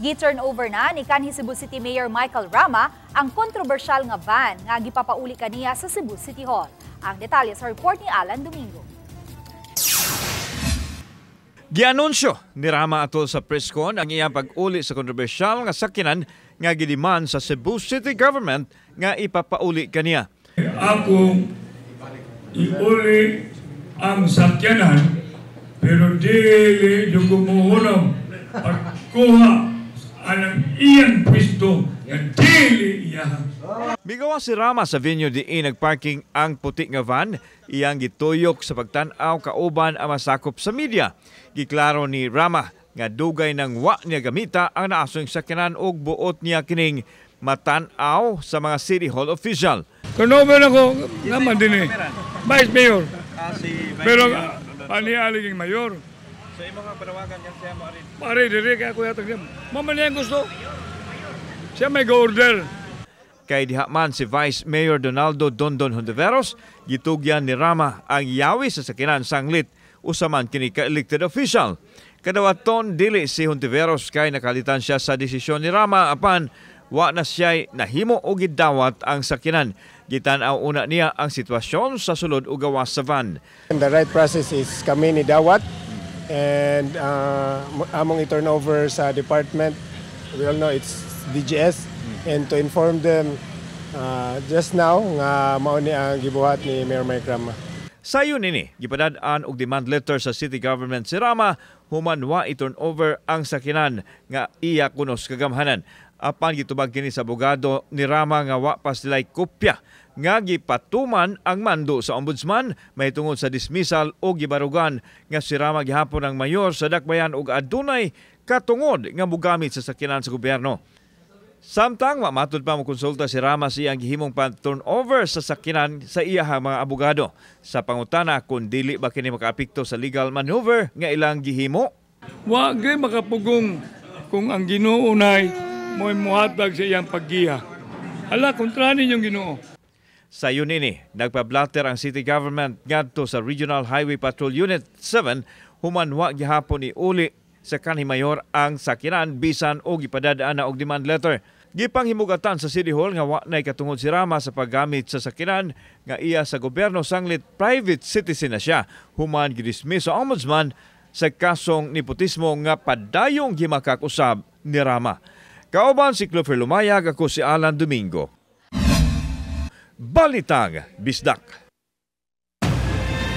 Gi-turn over na ni kanhi Cebu City Mayor Michael Rama ang kontrobersyal nga van nga gipapauli kaniya sa Cebu City Hall. Ang detalye sa report ni Alan Domingo. Gianunsyo ni Rama atol sa press con ang iyang pag-uli sa kontrobersyal nga sakyanan nga gidiman sa Cebu City Government nga ipapauli kaniya. Akong iuli ang sakyanan, pero dili jud ko muhunong pagkuha anang iyang pwesto nga dili iya. Migawa si Rama sa venue diin nagparking ang puti nga van, iyang gituyok sa pagtan-aw kauban ang masakop sa media. Giklaro ni Rama nga dugay nang wa niya gamita ang naasong sakyanan ug buot niya kining matan-aw sa mga City Hall official. Turnover ako naman din eh. Vice Mayor. Pero panialiging mayor. So imo kang panawagan yan siya mo rin. Pare diri kaya ko yatag siya. Mama niya ang gusto. Siya may go-order. Kay diha man si Vice Mayor Donaldo Dondon Hontiveros, gitugyan ni Rama ang yawi sa sakyanan sanglit usa man kini ka elected official. Kadawaton dili si Hontiveros kay nakalitan siya sa desisyon ni Rama, apan wa na siya'y nahimo o gidawat ang sakyanan. Gitan-aw una niya ang sitwasyon sa sulod o gawas sa van. And the right process is kami ni dawat and among i-turn over sa department. We all know it's DGS, and to inform them just now nga mao ni ang gibuhat ni Mayor Mike Rama. Sayon nini, gipadad-an og demand letter sa city government si Rama human wa i-turn over ang sakyanan nga iya kunos kagamhanan. Apan gitubag kini sa abogado ni Rama nga wa pa sila'y kopya nga gipatuman ang mando sa ombudsman mahitungod sa dismissal o gibarugan nga si Rama gihapon ang mayor sa Dakbayan ug adunay katungod nga mogamit sa sakyanan sa gobyerno. Samtang mamatod pa mo konsulta si Rama sa iyang gihimong pan-turnover sa sakyanan sa iyahang mga abogado. Sa pangutana kung dili ba kini makaapekto sa legal maneuver nga ilang gihimo, Wa gyud makapugong kung ang Ginoo nay mo'y muhatag sa iyang paggiya. Hala, kontra ninyong Ginoo. Sayon nini, nagpa-blotter ang city government ngadto sa Regional Highway Patrol Unit 7 human wa gihapon iuli sa kanhi mayor ang sakyanan bisan og gipadadaan na og demand letter. Gipanghimugatan sa City Hall nga wa nay katungod si Rama sa paggamit sa sakyanan nga iya sa gobyerno sanglit private citizen na siya human gidismiss sa ombudsman sa kasong nepotismo nga padayong gimakak-usab ni Rama. Kauban si Clover Lumayag, ako si Alan Domingo. Balitang Bisdak.